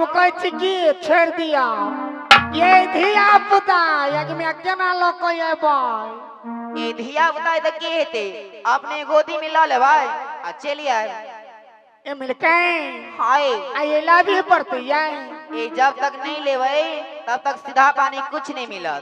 हम कहै छी की छोड़ि दियौ ये धिया पुता यज्ञ केना लऽ कऽ अयबै? ए धिया पुता तऽ की हेतै, अपने गोदी में लऽ लेबै आ चलि आयब। ए मिलकै हाय आ ये लाभी पड़तै ये। ए जब तक नहीं लेबै तब तक सीधा पानी कुछ नहीं मिलत।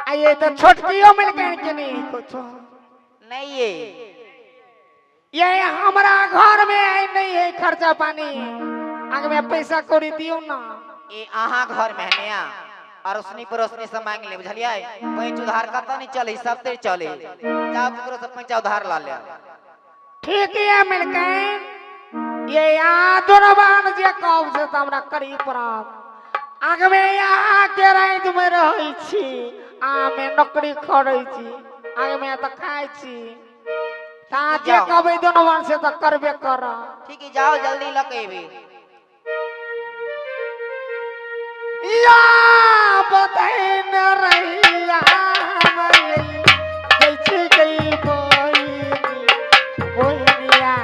आ ये तऽ छोटकियो मिलकै कि नहीं कुछो नहीं ये ये हमरा घर में आई नहीं है खर्चा पानी, आग में पैसा कौड़ी दियो ना। ए अहाँ घर में है नया अड़ोसनी पड़ोसनी से मांग ले, बुझलियै? पैंच उधार कतऽ नहीं चले, सब ते चले, जाओ ककरो से पैंचा उधार ला ले। ठीक है मिलकै ये यहाँ दुर्बान जे कहब से तऽ हमरा करी पड़त। आग में यहाँ के राति में रहै छी, आ में नौकरी करै छी, आग में तऽ खाइ छी, ता जे जाओ। कहबै दुर्बान से तऽ करबे करब। ठीक है जाओ जल्दी लऽ के एबै। या बतैन रहिया जै छी गई बहिनी बहिनिया।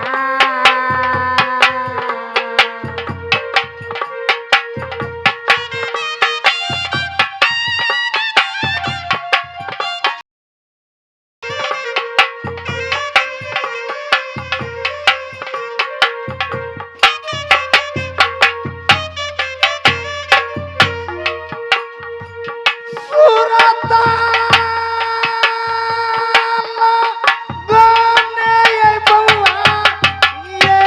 सुरता गने ये बउआ ये।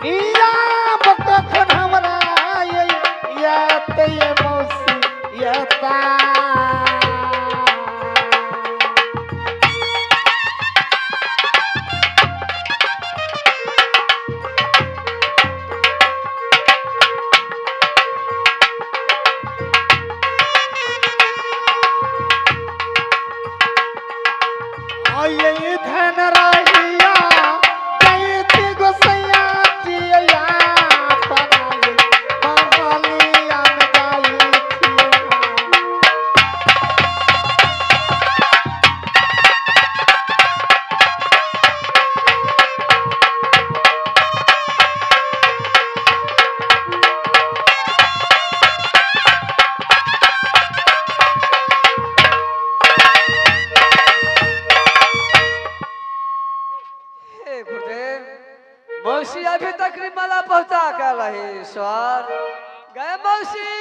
या कखन हमरा ये याते ये मौसी यता। ये धन रहिया जय छी गोसैया जिया पराये बहलिया में जाई छी। हे गुरुदेव, मौसी अभी तक माला पहुंचा कर रही ईश्वर गए मौसी।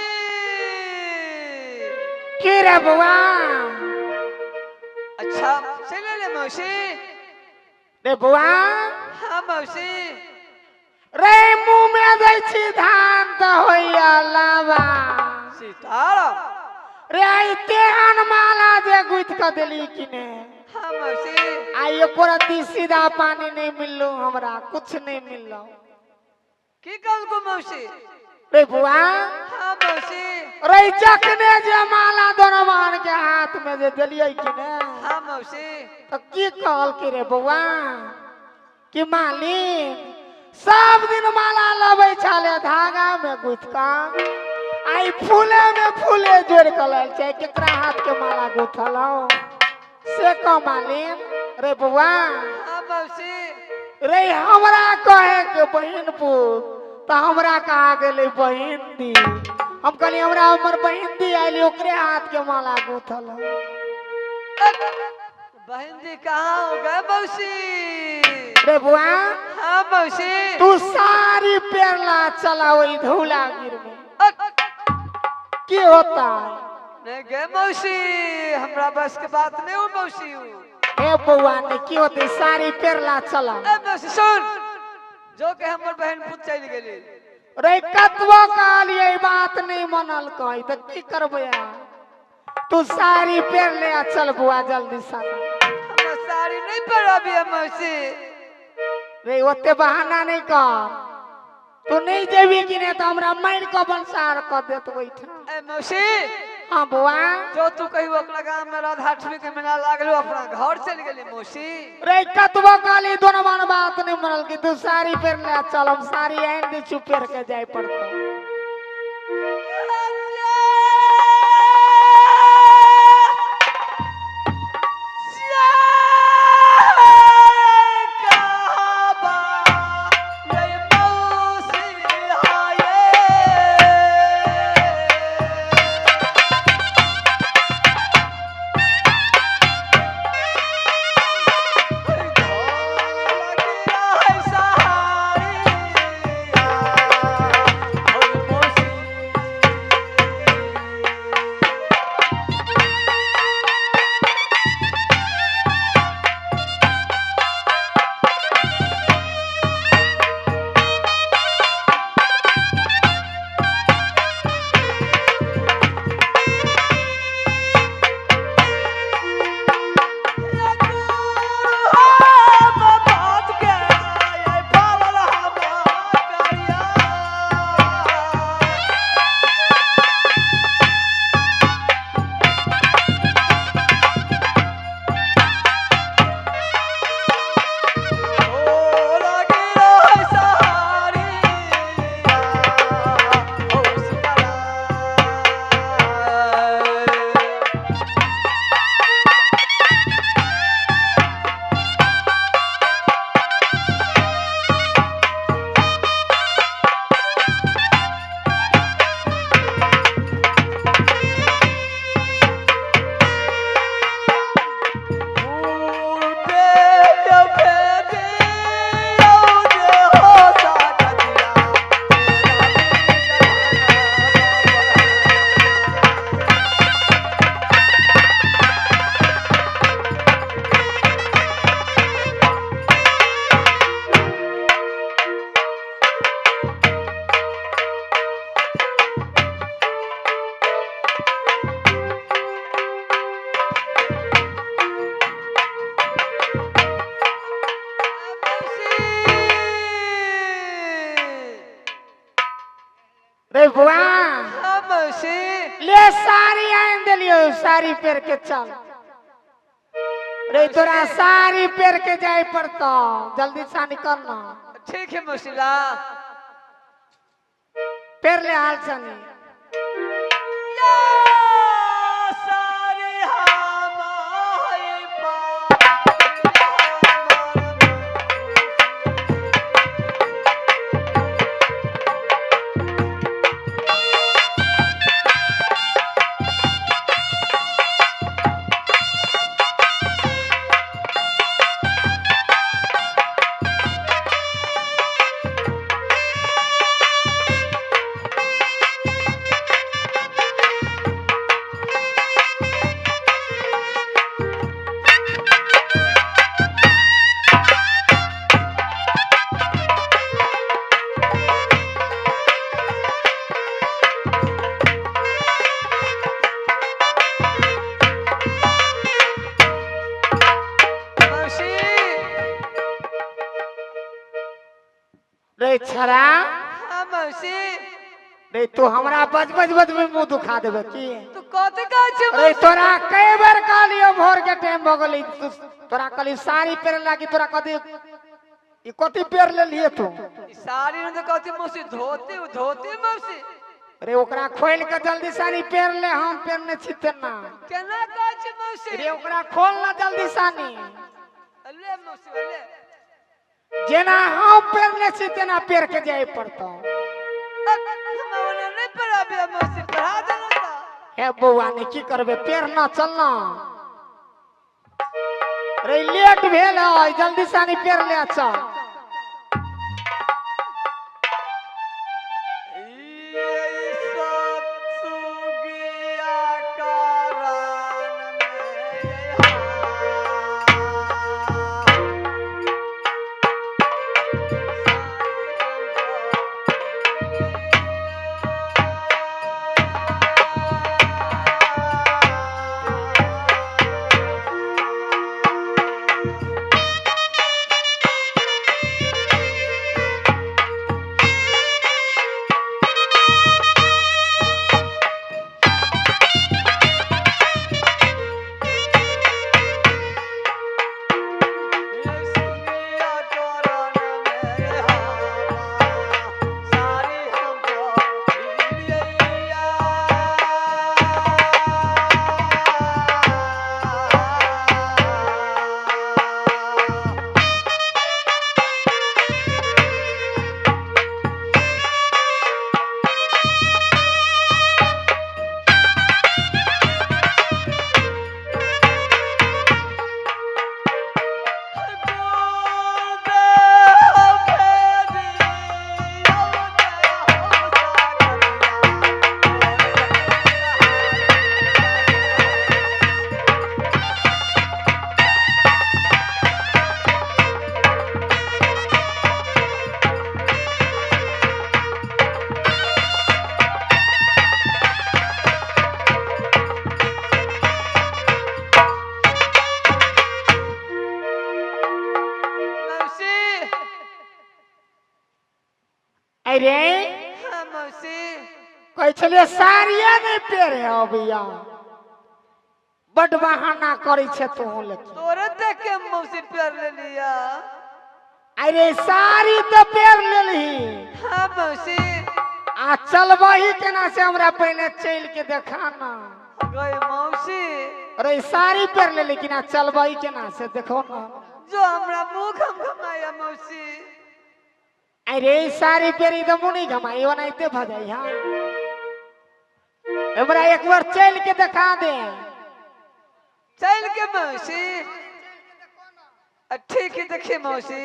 की रे बउआ? अच्छा चले ले मौसी। रे बउआ। हाँ मौसी। रे मुँह में दै छी धान तऽ होइया लावा। सीताराम। रे आई तेहन माला जे गुथ कऽ देली कि ने। हाँ मौसी। आई एको रत्ती सीधा पानी नहीं मिललो हमरा, कुछ नहीं मिललो। की कहलको मौसी? रे बुआ। हाँ मौसी। रे जखने जे माला दोनों के हाथ में जे देलियै कि ने। हाँ मौसी। तो की कहल की रे बउआ कि मालिक सब दिन माला लबै छले धागा में गुथ कऽ, आई फूले में फूले जोड़ कऽ लेल छै, केकरा हाथ के माला गुथलौ से कह मालिक। रे बउआ। हाँ मौसी। रे हमरा कहे के बहिन पुत तऽ हमरा कहा गेलै बहिन दी। हम कहलियै हमरा हमर बहिन दी आयली ओकरे हाथ के माला गुथल। बहन जी कहाँ हो गए मौसी? रे बुआ। हाँ मौसी। तू सारी पेरला चला वही धूला गिर में की होता है? नहीं गए मौसी, हमरा बस के बात नहीं हो मौसी। हे बउआ ने की होते सारी पेरला चला। ए मौसी सुन, जो के हमर बहन पुत चल गेली। रे कतबो कहलियै बात नहीं मनल कही तऽ की करबै? तू साड़ी पेर ले आ चल बुआ जल्दी साला। हमरा साड़ी नहीं पहराबी मौसी। रे ओते बहाना नहीं कर, तू नहीं जेबी कि नहीं तो हमरा मारि कऽ बनसार कऽ देत ओहिठाम। ए मौसी। हाँ बौआ। जो तू कही ओकरा गांव में राधाष्टमी के मेला लागलो, अपना घर चल गेली मौसी। रे कतबो काली दोनों मन बात नहीं मनल कि तू साड़ी पहनले चल, हम साड़ी आन दी छु पहन के जाय पड़तो। रे बुआ ले साड़ी आन देलियो, साड़ी पहन के चल। रे तोरा साड़ी पहन के जाय पड़तो, जल्दी से निकल ना। ठीक है मौसीला, पहन ले हाल सनी। रे छरा मौसी, रे तू हमरा बज बज बज में मुंह दुखा देबे की? तू कथि कहै छी? रे तोरा कई बेर कहलियो भोर के टाइम भ गेलै, तोरा कहली साड़ी पहन लागी, तोरा कथि ई कथि पहन लेलिए तू? ई साड़ी न त कथि मौसी, धोती धोती मौसी। रे ओकरा खोल के जल्दी साड़ी पहन ले, हम पहनने छी तेना। केना कहै छी मौसी? रे ओकरा खोल ना जल्दी सानी। ले मौसी ले, जेना हम पहनने छी तेना पहन के जाय पड़तो। नहीं पढ़ाबे मौसी, पढ़ा देना हे बौआ ने की करबे, पहनना चलना। रे लेट भेल है, जल्दी सानी पहन ले चल। अरे हाँ मौसी कहै छलियै साड़िये नहि पहिरे अबैया बड बहाना करै छै तू लेकिन तोरे देख के मौसी प्यार ले लिया। अरे साड़ी तऽ पहिर लेलही। हाँ मौसी आ चलबही केना से हमरा पहिने चलि के देखा ना। गई मौसी अरे साड़ी पहिर ले लेकिन आ चलबही केना से देखो ना। जो हमरा मुंह घम घमाया मौसी। अरे साड़ी पहिरी तऽ मुँह नहीं घमाई ओनाहिते भऽ जाइ। हाँ हमरा एक बार चलि के देखा दे। चल के मौसी ठीक है देखिए मौसी।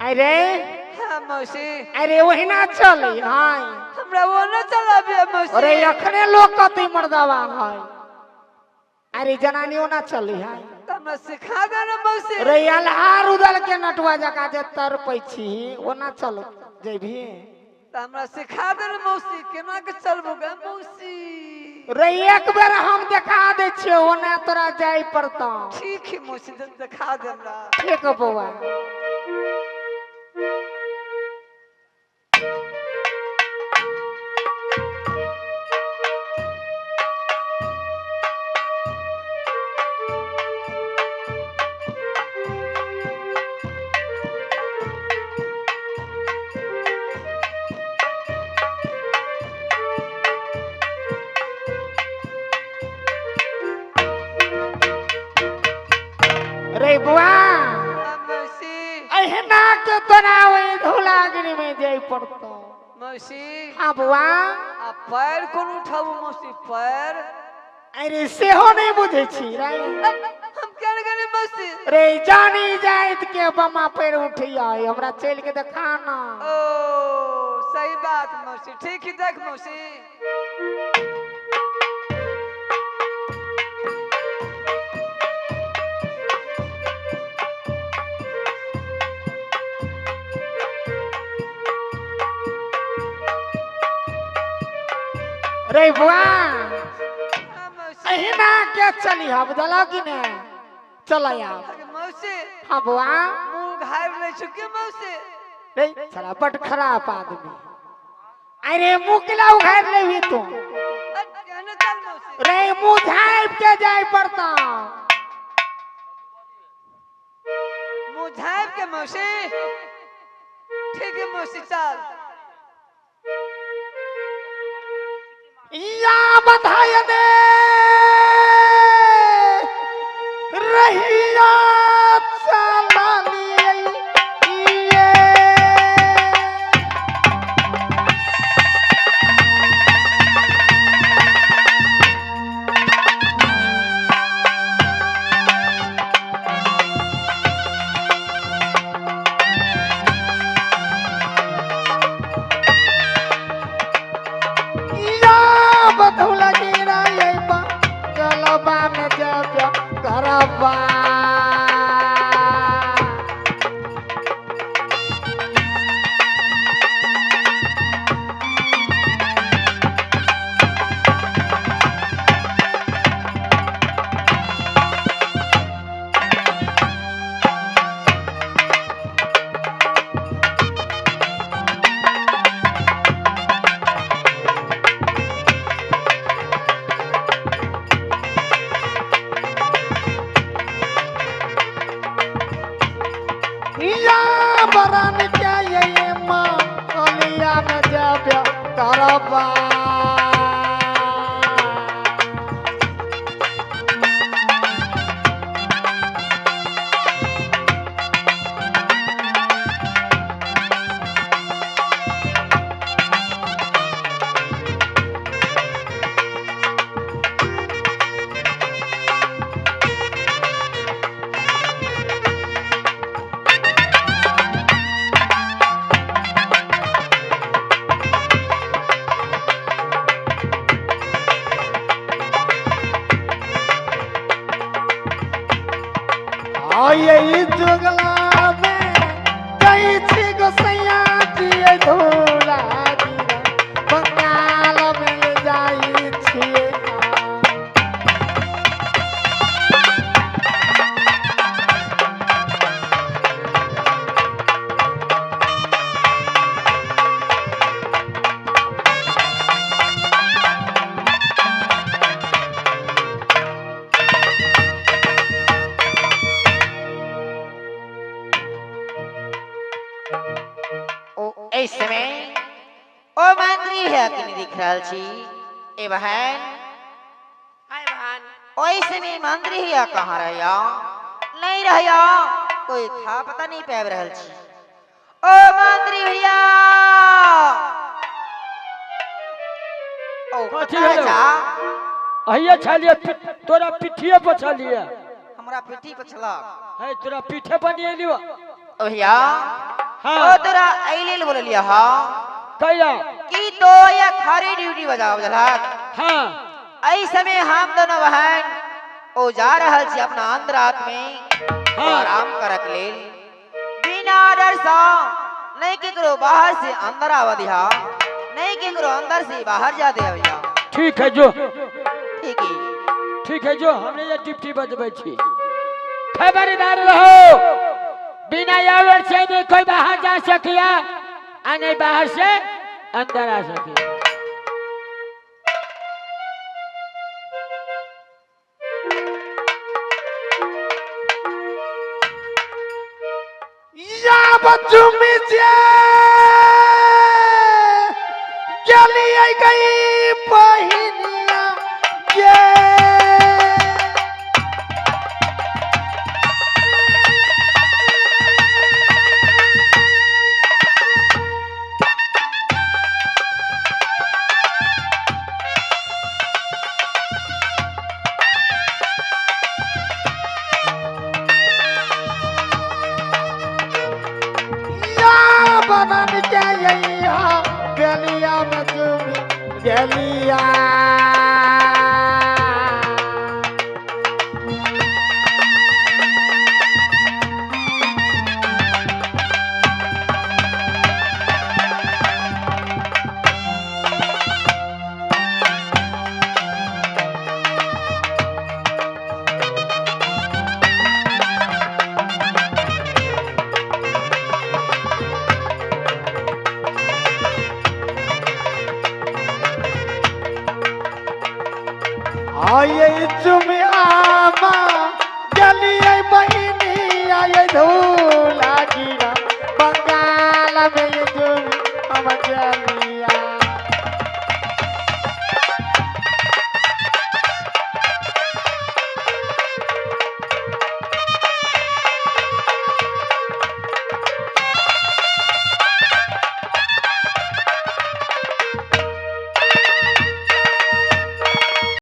अरे हाँ मौसी अरे ओहिना चले। हाँ हमरा वो न चलाबे मौसी। अरे अखने लोग कति मर्दावा है। अरे जनानी ओना चली है त हमरा सिखा दे ना मौसी। अरे अलहार उदल के नटुआ जका जे तर पैछी ओना चल जेबी। त हमरा सिखा दे ना मौसी केना के चलबो गे मौसी। रे एक बेर हम देखा दे छियो ओना तोरा जाय पड़तो। ठीक है मौसी देखा दे हमरा। ठीक बौआ। रे बुआ अहिना के तोरा ओहि धुलागिरी में जाय पड़तो मौसी। हाँ बुआ आ पैर कोन उठाबू मौसी पैर? अरे सेहो नहीं बुझै छी रे। हम केन गेली मौसी? रे जानी जाइत के बमा पैर उठिया हमरा चलि के देखा ना। ओ सही बात मौसी ठीक है देख मौसी। रे बुआ अहिना के चली हा बुझल कि ने चल आब मौसी। हाँ बुआ मुंह घायल ले चुके मौसी। रे साला बड खराब आदमी। अरे मुंह केला उघार लेबी तू? रे मुंह झाँप के जाय पड़ता। मुंह झाँप के मौसी ठीक है मौसी चल। या बधाई दे रहिया चला लिए। ओ एहि समय ओ मंत्री है कि नहीं दिख रहल छी ए बहन। हाय बहन। ओहि समय मंत्री है कहाँ रहया नहीं रहया कोई था पता नहीं पाबि रहल छी। ओ मंत्री भैया ओ कथी कतऽ भेलौ? जा? अहिये छलियै तोरा पिठिए पर छलियै। हमरा पिट्ठी पर छलक। है तोरा पीठे पर नहीं एलियो। ओ भैया हाँ। ओ तोरा एहि लेल बोललियै हँ कैला कि तो या खारी ड्यूटी बजाव जलक। हाँ एहि समय हम दोनों बहन ओ जा रहल छी अपना अंतरात में हाँ। आराम करक लेल बिना डर सा नहीं केकरो बाहर से अंदर आवा दिहा नहीं केकरो अंदर से बाहर जा दे भैया। ठीक है जो ठीक है ठीक है जो हमने ये ड्यूटी बजबै छी। खबरदार रहो बिना ऑर्डर से नहीं कोई बाहर जा सकिया आ नहीं बाहर से अंदर आ सकिया। या बच्चू जे गेलियै गई बहिनिया ये। या बनन के यैया गलिया में चुमी गलिया। आये चुमी आमा गलियै बहिनी आये धूला गिरा बंगाल में।